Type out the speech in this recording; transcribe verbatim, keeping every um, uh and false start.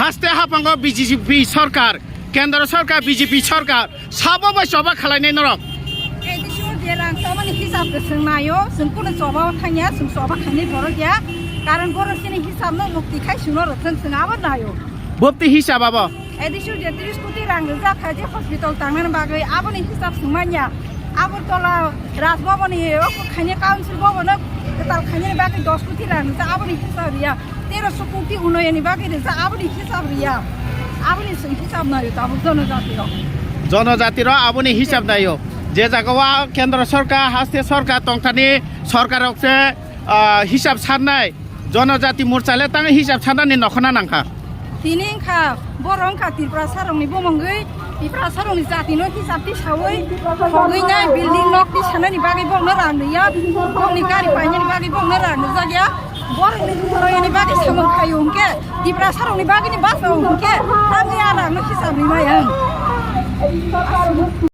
Haste haphango B J P sarkar, kendro sarkar, B J P sarkar, sabo bai choba khalainai norok. Ei, bisingo je rang chobani hisab kwchwng naio, chwng kunu choba thangya, chwng choba khainai borok ya. Karon borok chini hisabno mukti khai chwngno rwthwng, chwng abo naio. Bopti hisab abo? Ei, bisingo je tris koti rang rijak kha je hospital tangnani bagwi, aboni hisab chwng manya. Agartala Raj Bhavan ni o khainai council bhavan no kwtal khainani bagwi dos koti rang rijak, aboni hisab riya. Teroso koti unnayonni bagwi rijak, aboni hisab riya. Aboni chwng hisab naio tabuk jonojati rok. Jonojati rok aboni hisab naio. Je jaga o kendro sarkar, haste sarkar tongthani sarkar rok se, ah, hisab sarnai. Jonojati morcha le tang hisab sarnani nokhona nangkha. Tini wngkha, borok wngkha Tiprasa rokni bumungwi, Tiprasa rokni jatino hisab tisawi, thogwi nai building nok tisanani bagwi borokno rang riya, borokni gari painani bagwi borokno rang rijak ya. Borokni thoroyani bagwi samung khaio hwnkhe, Tiprasa rokni bagwini bachao hwnkhe, tamni a rangno hisab rimai ang.